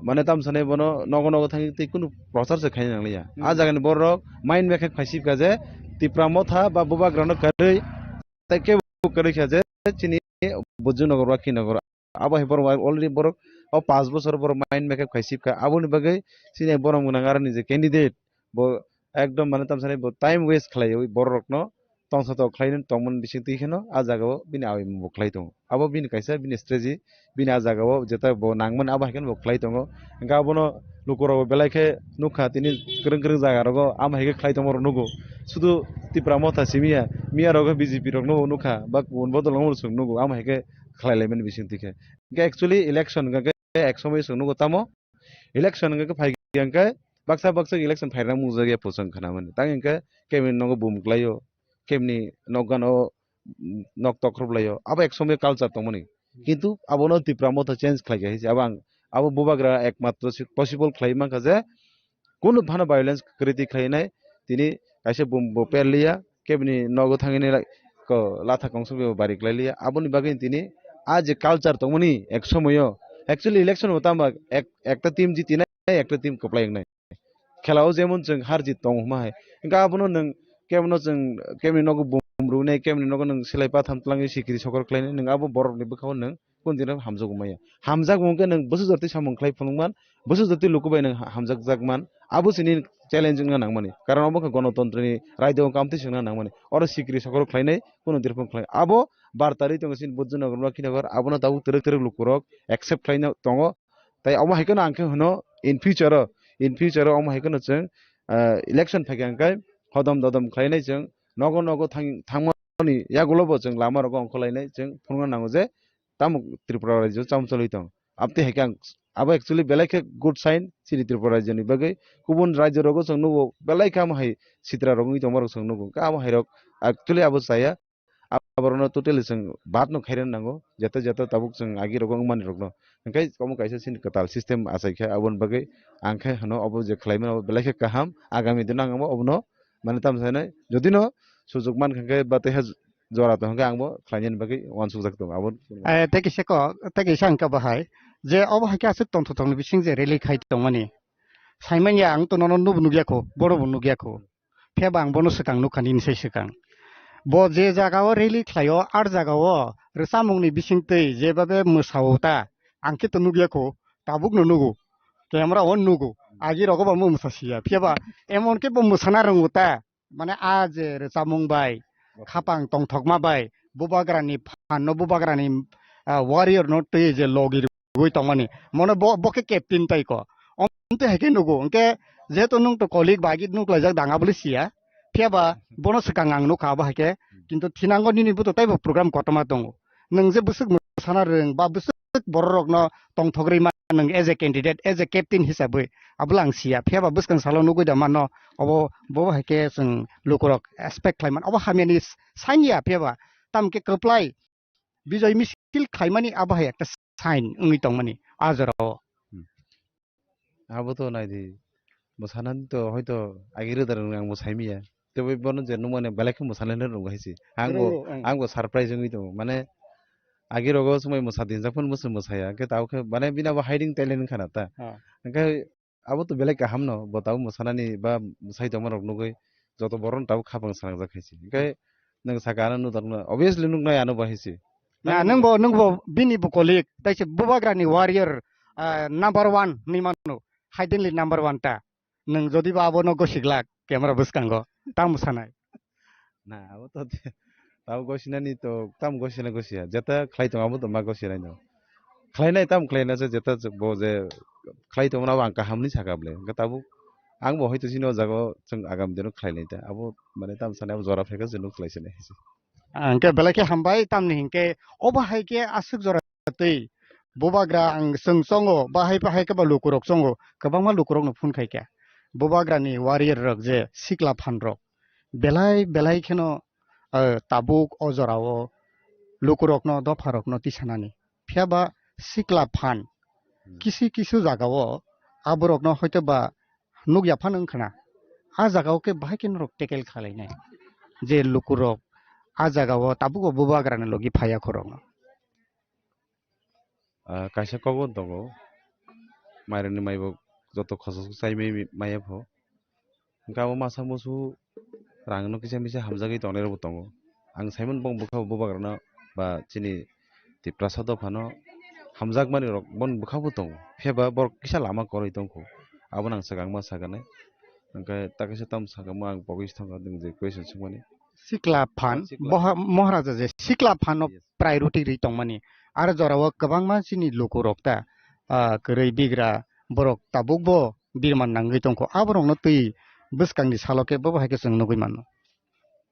mane tamsani bono nogo nogo thangwi tei kunu prochar se khaina nangliya. A jagani borok mind mekhe khaisipkha je Tipra Motha ba bubagrano karwi tei kebo kwrwi kha je chini Bujunogor ba Khinogor. Abo hai borok already borok o panch bosor borok mind makeup khai sipkha. Aboni bagwi chini borok gwnang aroni je candidate bo ekdom mane tamsani bo time waste khlaiwi borok rokno tongsa tok khlaina tongmani bisingtwi kheno a jagao bini awi bo khlai tongo. Abo bini kaisa bini strategy, bini a jagao jeta bo nangmani abo hai kheno bo khlai tongo. Hwnkhe abono lukurok belai khe nukha tini kwrwng kwrwng jaga rogo ama hai khe khlai tongma rok nugo. Sudu Tipra Motha simiya, miya rogo B J P rokno bo nukha, ba kubun bodol rokno bo chwng nugo, ama hai khe khlai laimani bisingtwi khe. Hwnkhe actually election hwnkhe ek somoi chwng nugo tamo, election hwnkhe phai hwnkhe baksa baksa election phairang mungjakya pho chwng khnamani. Tang hwnkhe kemini nogo bum klaio, kemini nok gano nok tokhrob laio, abo ek somoi culture tongmani. Kintu abono Tipra Motha change khlai kha, abo ang, abo bubagra ekmatro si possible khlai mankha je kunu phano violence kwrwi twi khlainai, tini kaisa bum bo perliya, kebini nogo thangini ko latha kongsong bo bari khlailiya, aboni bagwi tini a je culture tongmani ek somoyo, actually election bo tamo ek, ekta team jitinai, ekta team kwplai wngnai. Khela o jemon chwng har jit tongo hwnma hai. Hwnkhe abono nwng kebono chwng keboni nogo bum rwnai, keboni nogo nwng silai patham twlangwi sikiri sokor khlainai, nwng abo borokni bwkhao nwng kunu din hamjak maya. Hamjak mung khe nwng bwswk jotwi samung khlai phunukman, bwswk jotwi luku bai nwng ha-, hamjakjak man, abo sini challenge wngna nangmani. Karon obo khe gonotontroni raida o kamtwi swngna nangmani. Oro sikri sokoro khlainai, kunu din phung khlai. Abo barta rwi tongo chini Budjunogor, Lakhinogor, abono tabuk twrwk twrwk lukurok accept khlaina tongo. Tai omo hai kheno ang khe hwno in future o, in future o omo hai kheno chwng, ah, election phaikha hwnkhe hodom dodom khlainai chwng nogo nogo thang-, thangmani yagulo bo chwng lama rogo ongkhorlainai chwng phunukna nango je tamo Tripura rajyo chamcholwi tong. Abtwi hai khe ang abo actually belai khe good sign chini Tripura rajyoni bagwi. Kubun rajyo rogo chwng nugo belai khe amo hai sitra rok wngwi tongma rok chwng nugo. Hwnkhe amo hai rok actually abo chaya. Aborokno totally chwng bad no khairokna nango, jeto jeto tabuk chwng agi rogo wngmani rokno. Hwnkhe omo kaisa chini kwtal system achai khe, aboni bagwi ang khe hwno obo je khlaimani obo belai khe kaham, agami dino ang obo, obono mane tamo sanai, jodi no sujuk mankha khe ba tei ha jora tongkha khe ang bo khlainani bagwi uansukjak tongo, abo. Eh, tei kisa ko, tei kisa ang khe bahai je obo hai khe aswk tongthok tongni bising je rally khai tongmani. Saimanya ang to nono nubo nukya kho, boro bo nukya kho. Phiya ba ang bono swkang nukha nini sai swkang. Bo je jaga o rally khlai o, ar jaga o rwchapmung ni bising twi je babe mwsa o ta, ang khe to nukya kho, tabuk no nugo, camera o nugo, agi rogo bo mwsa siya. Phiya ba emon khe bo mwsana rwngo ta, mane a je rwchapmung bai, khapang tongthokma bai, bubagra ni phan no, bubagra ni, ah, warrior no twi je logi rwgwi tongmani. Mono bo, bo khe captain tai ko. Om twi hai khe nugo. Hwnkhe jehetu nwng to colleague ba agi nuk laijak dang abole siya. Phiya ba bono swkang ang nukha abo hai khe. Kintu thinango nini buto taibo program kotorma tongo. Nwng je bwswk mwsana rwng ba bwswk borok rokno tongthok rwi man nwng as a candidate, as a captain hisabwi abole ang siya. Phiya ba bwskang salo nugwi da mano obo bo hai khe chwng lukurok expect khlai man. Obo hamya ni sign ya phiya ba. Tamo khe kwplai Bijoy misil khlaimani abo hai ekta sign wngwi tongmani a jorao. Hmm. Abo to nai di, mwsanani to hoito agi roda rwngni ang bo sai manya. Tei bono je nukmani belai khe mwsalaino rwngwi hai se. Ang bo, rwngo, ang. Ang bo surprise wngwi tongo. Mane agi rogo swmai mwsa dinjak phano mwsa mwsaya. Hwnkhe tabuk khe mane bini abo hiding talent wngkha na ta. Ha. Hwnkhe abo to belai kaham no, bo tabuk mwsanani ba mwsai tongma rok nugwi joto borok no tabuk khapang srangjak hai se. Hwnkhe nwng saka ano nudak no, obviously nuknai ano bo hai se. Na, nwng bo, nwng bo bini bo colleague, tai se bubagra ni warrior, ah, number one hinwi mano, hiddenly number one ta. Nwng jodi ba abo no gosi glak camera bwskango, tamo sanai. Na, abo to te-, abo gosinani to, tamo gosina gosia. Jeta khlai tongo, abo to ma gosinai no. Khlainai, tamo khlaina se, jeta bo je khlai tongo, abo ang kaham ni saka bole. Hwnkhe tabuk ang bo hoito chini o jaga o chwng agam dino khlainai ta. Abo mane tamo sanai, abo jora phaikha, chwng khlai sinai. Hwnkhe belai khe hambai, tamni hinkhe obo hai khe aswk jora twi bubagra ang chwng chongo, bahai bahai khe ba lukurok chongo, kwbangma lukurokno phone khai kha. Bubagrani warrior rok je sikla phan rok belai belai kheno, eh, tabuk o jorao lukurokno, dopharokno tisanani. Phiya ba sikla phan kisi kisu jagao aborokno hoito ba nukya phano wngkhana. A jagao khe bahai khe norok tackle khalainai je lukurok a jagao tabuko bubagrani logi phaiya khorokno. Ah, kaisa kok bo tongo, mairokni maibo joto khosok chai mai maya pho. Hwnkhe abo masa musu rang no kisa misa hamjagwi tongnai rok bo tongo. Ang saimano bong bwkha bo bubagrano ba chini Tiprasa dophano hamjakmani rok boni bwkha bo tongo. Phiya ba borok kisa lama kwrwi tongkho. Abono ang swkang ma sakani. Hwnkhe ta kaisa tamo sakamo ang pogwi thangkha nwng je question swngmani. Sikla phan, sikla boha-, phan. Moharaja je sikla phano, yes, priority rwi tongmani. Aro jorao kwbangma chini lukurok ta, ah, kwrwi bigra borok tabukbo birman nangwi tongkho. Aborokno twi bwskangni salo khe bobo hai khe chwng nugwi mano.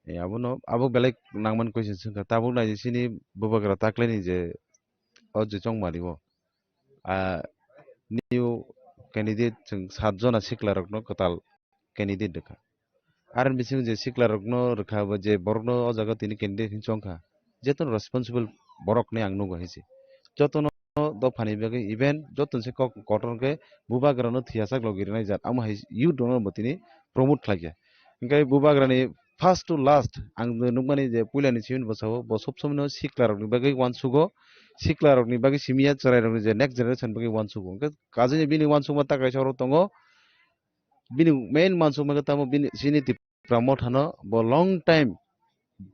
E, abono, abo belai nangmani question swngkha. Tabuk nai chini bubagra taklaini je o je chongmani o, ah, new candidate chwng sat jona sikla rokno kwtal candidate rwkha. Aroni bisingo je sikla rokno rwkha ba je borokno o jaga tini candidate hinwi chongkha, jotono responsible borok hinwi ang nugo hai se. Jotono dophani bagwi even jotono se kok kotor khe bubagrano thwiyasak logi rwnai jat, amo hai youth rokno bo tini promote khlaikha. Hwnkhe bubagrani first to last ang nukmani je puilani simi bwsao bo sob somoino sikla rokni bagwi uansugo, sikla rokni bagwi simi ya chwrai rokni je next generation bagwi uansugo. Hwnkhe kajini bini uansukma ta kaisa oro tongo, bini main uansukma khe tamo bini chini Tipra Motha no bo long time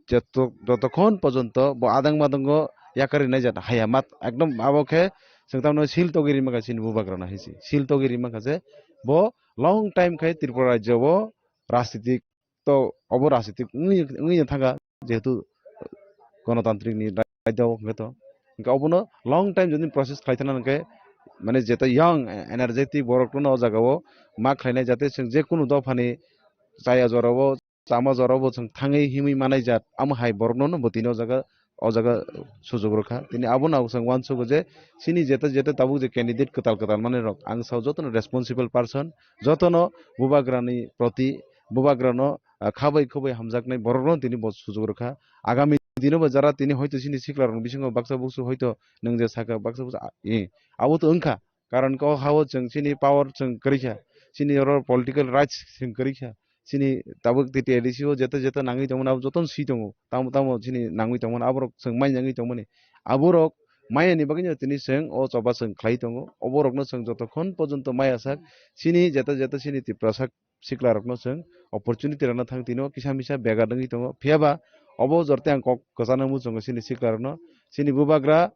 joto, jotokhon porjonto bo adang madongo yakarwi naijak haya mat ekdom abo khe chwng tamno sil togwi rimang kha chini bubagrano hai se. Sil togwi rimang kha je bo long time khai Tripura rajyo o rajnitik to obo rajnitik wngwi, wngwi thangkha, jehetu gonotantrik ni raida o hwnkhe to. Hwnkhe obono long time jodi process khlai thana hwnkhe, mane, jeta young, energetic borok no o jaga o ma khlainai, jate chwng je kunu dopha ni chaya jora o, chama jora o bo chwng thangwi himwi manai jat, amo hai borok no bo tini o jaga o jaga sujuk rwkha. Tini abono chwng uansugo je chini jeta jeta tabuk je candidate kwtal kwtal manwi rok, ang sao jotono responsible person, jotono bubagrani proti, bubagrano, ah, khabai khoboi hamjaknai borokno tini bo sujuk rwkha. Agami dino bo jara tini hoito chini siklarokni bisingo baksa buksu hoito nwng je sakha baksa buksu, ah, eh, abo to wngkha. Karon khe o ha-o chwng chini power chwng kwrwi kha, chini oro political rights chwng kwrwi kha, chini tabuk T T A D C o jeta jeta nangwi tongmani abo jotono swi tongo, tamo tamo chini nangwi tongmani aborok chwng mai nangwi tongmani, aborok maya ni bagwi no tini chwng o choba chwng khlai tongo, oborok no chwng jotokhon porjonto maya sak chini jeta jeta chini Tiprasa siklarokno chwng opportunity rwna thang tino kisa misa bega dwngwi tongo. Phiya ba obo jorte ang kok kwchana muchungo chini siklarokno, chini bubagra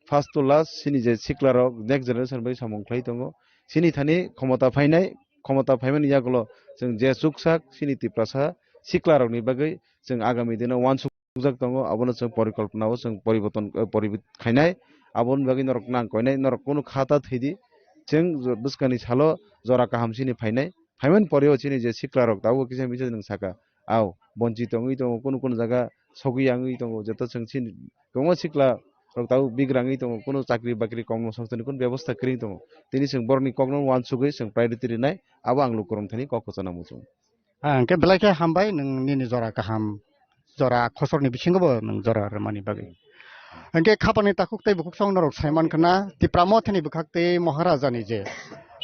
first to last chini je siklarok next generation bai samung khlai tongo. Chini thani khomota phainai, khomota phaimani yagulo chwng je chuksak chini Tiprasa siklarokni bagwi chwng agami dino uansuk jak tongo, abono chwng porikolpona o chwng poriborton, eh, poribit khainai, aboni bagwi norok nang koinai, norok kunu kha ta thwidi, chwng jo-, bwskangni salo jora kaham chini phainai, phaimani pore o chini je siklarok tabuk kisa misa nwng saka, au, bonchi tongwi tongo, kunu kunu jaga sogwi yangwi tongo, joto chwng chini kwbangma siklarok tabuk bigrangwi tongo, kunu chakri bakri kokno songchani kunu bebosta kwrwi tongo, tini chwng borokni kokno uansugwi chwng priority rwnai, abo ang lukurok thani kok kwchana muchung. Ah, hwnkhe belai khe hambai nwng nini jora kaham, jora khosorni bisingobo nwng jora rwmani bagwi. Hwnkhe khapani takhuk tei bukhuk song norok saiman khna, Tipra Mothani bwkhak tei Maharajani je,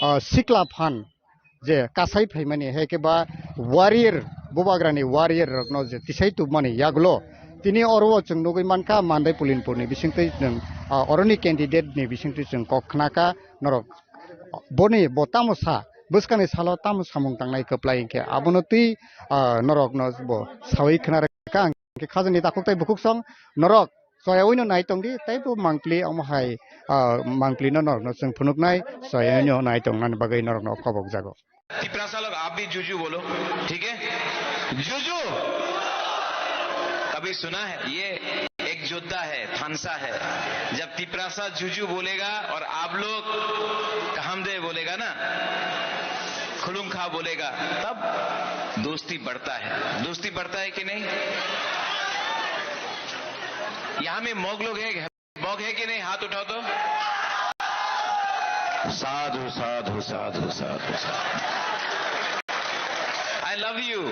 ah, sikla phan je kasai phaimani, hai khe ba warrior, bubagrani warrior rokno je tisai tubmani yagulo, tini oro o chwng nugwi mankha Mandai Pulinpurni bisingtwi nwng, ah, oroni candidate ni bisingtwi chwng kok khnakha norok. Boni bo tamo sa, bwskangni salo tamo samung tangnai kwplai hinkhe abono twi, ah, norokno bo sawi khna rwkha. Hinkhe khajani takhuk tei bukhuk song norok choyaui no nai tongdi, tei bo mangpli omo hai, ah, mangpli no norokno chwng phunuknai, choyaui no nai tongnani bagwi norokno khobok jago. Tiprasa लोग, आप भी जुजू बोलो, ठीक है? जुजू। कभी सुना है? ये एक योद्धा है, थानसा है। जब तिपरासा जुजू बोलेगा और आप लोग कहामदे बोलेगा ना, खुलुंखा बोलेगा, तब दोस्ती बढ़ता है। दोस्ती बढ़ता है कि नहीं? यहाँ में मग लोग हैं, मग है कि नहीं? हाथ उठाओ तो। साधु, साधु, साधु, साधु, साधु। I love you.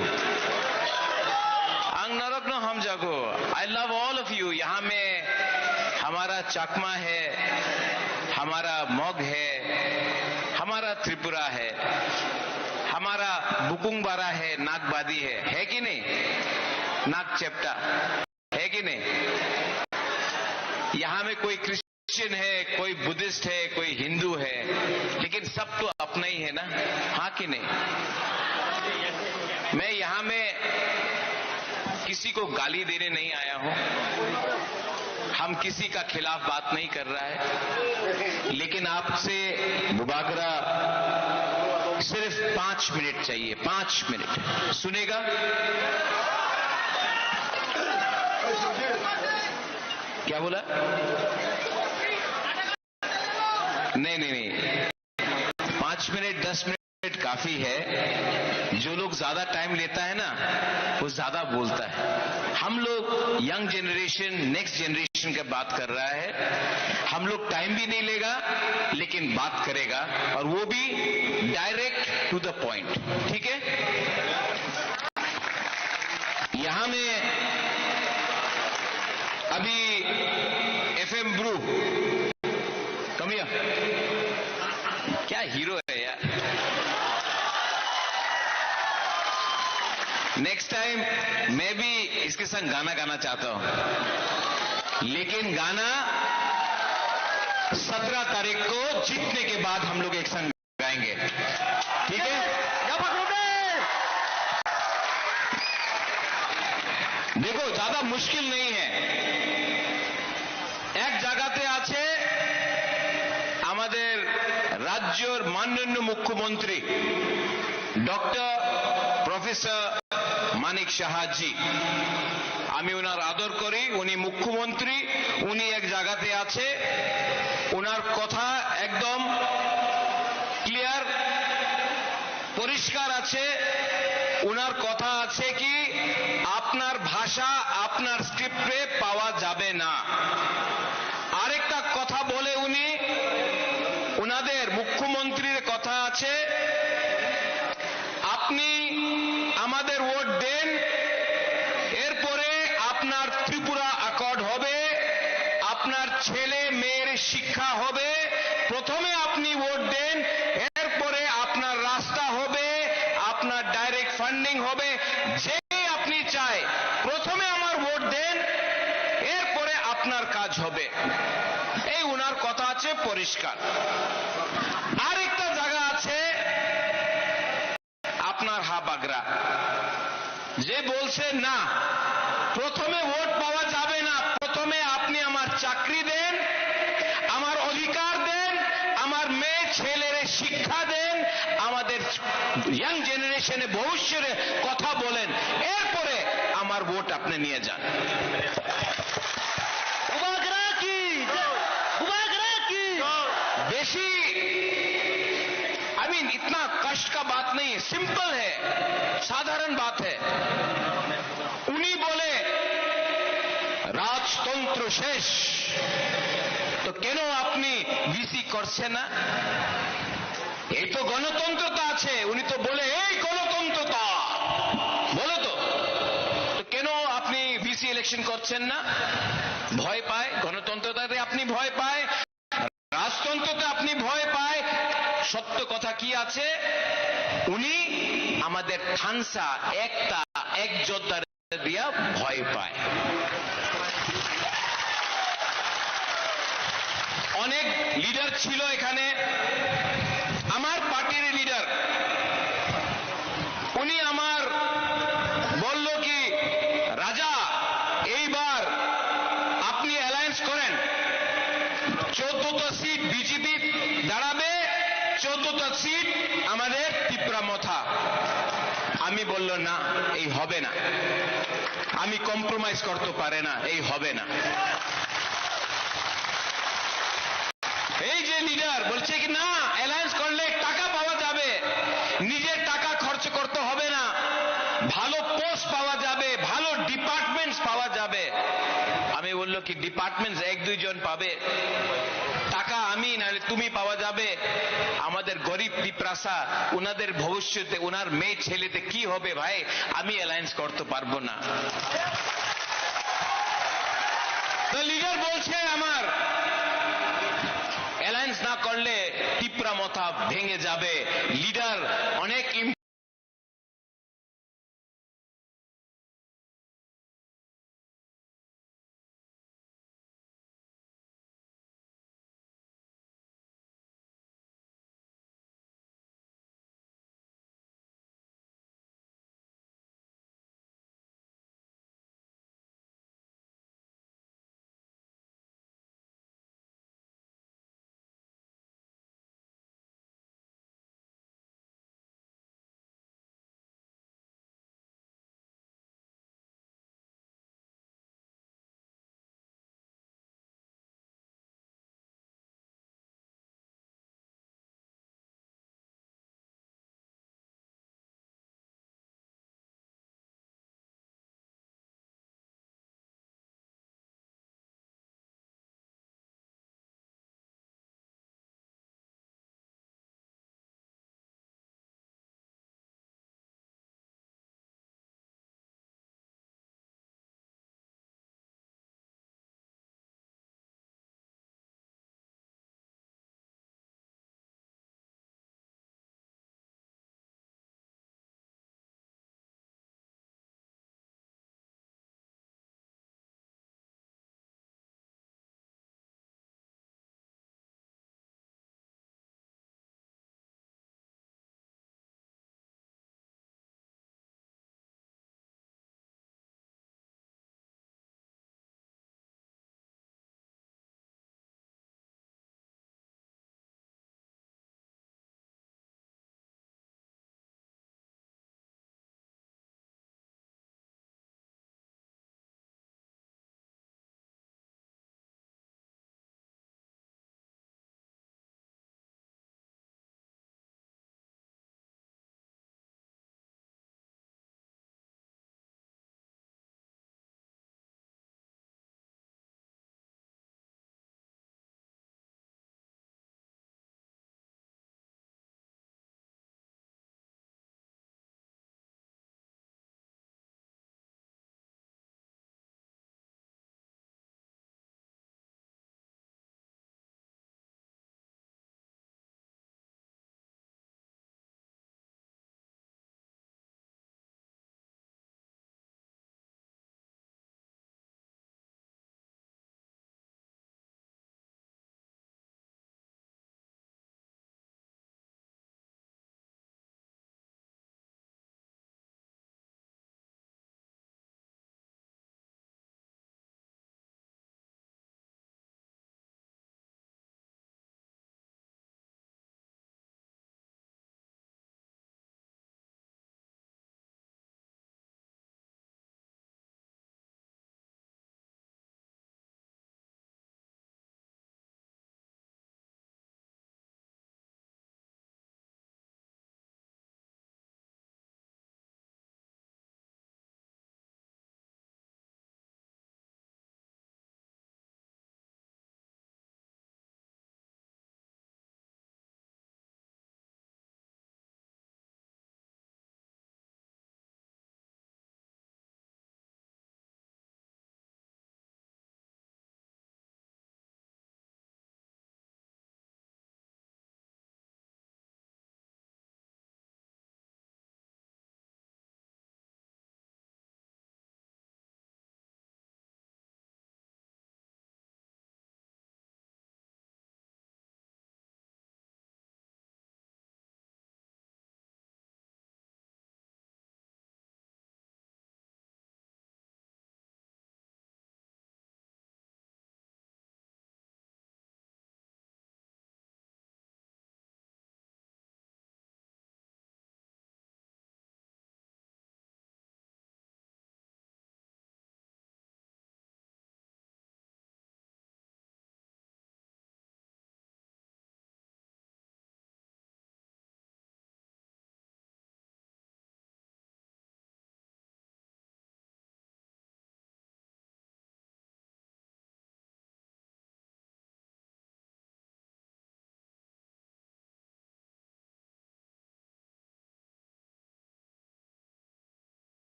Ang norokno hamjago. I love all of you. यहाँ में हमारा चाकमा है, हमारा मग है, हमारा त्रिपुरा है, हमारा बुकुंगबारा है, नागबादी है, है कि नहीं? नाग चेप्टा। है कि नहीं? यहाँ में कोई क्रिश्चियन है, कोई बुद्धिस्ट है, कोई हिंदू है, लेकिन सब तो अपना ही है ना, हाँ कि नहीं? मैं यहाँ में किसी को गाली देने नहीं आया हूँ, हम किसी का खिलाफ बात नहीं कर रहा है, लेकिन आपसे बुबागरा सिर्फ पाँच मिनट चाहिए, पाँच मिनट सुनेगा? क्या बोला? नहीं, नहीं, नहीं, पाँच मिनट, दस मिनट काफी है। जो लोग ज्यादा टाइम लेता है ना, वो ज्यादा बोलता है। हम लोग यंग जनरेशन, नेक्स्ट जनरेशन की बात कर रहा है। हम लोग टाइम भी नहीं लेगा, लेकिन बात करेगा, और वो भी डायरेक्ट टू द पॉइंट। ठीक है, यहाँ में अभी एफएम ब्रू, कमिया, क्या हीरो है यार। नेक्स्ट टाइम मैं भी इसके संग गाना गाना चाहता हूँ, लेकिन गाना सत्रह तारीख को जीतने के बाद हम लोग एक संग गाएंगे, ठीक है? देखो, ज्यादा मुश्किल नहीं है। রাজ্যর মাননীয় মুখ্যমন্ত্রী ডক্টর প্রফেসর মানিক সাহাজি, আমি ওনার আদর করি, উনি মুখ্যমন্ত্রী, উনি এক জায়গাতে আছে, ওনার কথা একদম ক্লিয়ার, পরিষ্কার আছে। ওনার কথা আছে কি, আপনার ভাষা আপনার স্ক্রিপ্টে পাওয়া যাবে না। আরেকটা কথা বলে উনি, ওনাদের মুখ্যমন্ত্রীর কথা আছে, আপনি আমাদের ভোট দেন, এরপরে আপনার ত্রিপুরা অ্যাকর্ড হবে, আপনার ছেলে মেয়ের শিক্ষা হবে। প্রথমে আপনি ভোট দেন, এরপরে আপনার রাস্তা হবে, আপনার ডাইরেক্ট ফান্ডিং হবে। যে আপনি চায়, প্রথমে আমার ভোট দেন, এরপরে আপনার কাজ হবে। এই ওনার কথা আছে পরিষ্কার। আরেকটা জায়গা আছে আপনার হাবাগরা, যে বলছে না, প্রথমে ভোট পাওয়া যাবে না, প্রথমে আপনি আমার চাকরি দেন, আমার অধিকার দেন, আমার মেয়ে ছেলেরে শিক্ষা দেন, আমাদের ইয়াং জেনারেশনে ভবিষ্যতে কথা বলেন, এরপরে আমার ভোট আপনি নিয়ে যান। বুবাগ্রা কি? বুবাগ্রা কি? বেশি, I mean, इतना कष्ट का बात नहीं है, सिंपल है, साधारण बात है। উনি বলে রাজতন্ত্র শেষ, তো কেন আপনি ভিসি করছেন না? এই তো গণতন্ত্রতা আছে। উনি তো বলে, এই গণতন্ত্রতা, বলো তো, তো কেন আপনি ভিসি ইলেকশন করছেন না? ভয় পায়, গণতন্ত্রতাতে আপনি ভয় পায়, রাজতন্ত্রতে আপনি ভয় পায়। সত্য কথা কি আছে? উনি আমাদের থানসা একটা এক যোদ্ধার দিয়া ভয় পায়। অনেক লিডার ছিল এখানে, আমার পার্টির লিডার, উনি আমার বলল কি, রাজা, এইবার আপনি অ্যালায়েন্স করেন, চোদ্দটা সিট বিজেপি দাঁড়াবে, চোদ্দটা সিট আমাদের তিপ্রা মথা। আমি বলল, না, এই হবে না, আমি কম্প্রোমাইজ করতে পারে না, এই হবে না। এই যে লিডার বলছে কি, না, অ্যালায়েন্স করলে টাকা পাওয়া যাবে, নিজের টাকা খরচ করতে হবে না, ভালো পোস্ট পাওয়া যাবে, ভালো ডিপার্টমেন্টস পাওয়া যাবে। আমি বলল কি, ডিপার্টমেন্টস এক দুইজন পাবে, টাকা আমি নাহলে তুমি পাওয়া যাবে। আমাদের গরিব পিপ্রাসা, ওনাদের ভবিষ্যতে, ওনার মেয়ে ছেলেতে কি হবে ভাই? আমি অ্যালায়েন্স করতে পারবো না। তো লিডার বলছে আমার, অ্যালায়েন্স না করলে তিপ্রা মথা ভেঙে যাবে। লিডার অনেক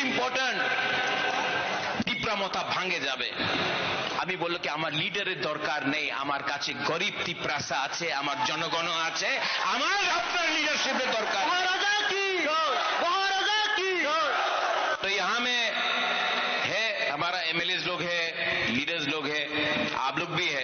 ইম্পর্টেন্ট, তিপ্রা মথা ভাঙে যাবে। আমি বললো কি, আমার লিডারের দরকার নেই, আমার কাছে গরিব তিপ্রাসা আছে, আমার জনগণ আছে, আমার আপনার লিডারশিপের দরকার। মহারাজা কি? মহারাজা কি? तो यहाँ में है, हमारा एमएलएस लोग है, लीडर्स लोग है, आप लोग भी है।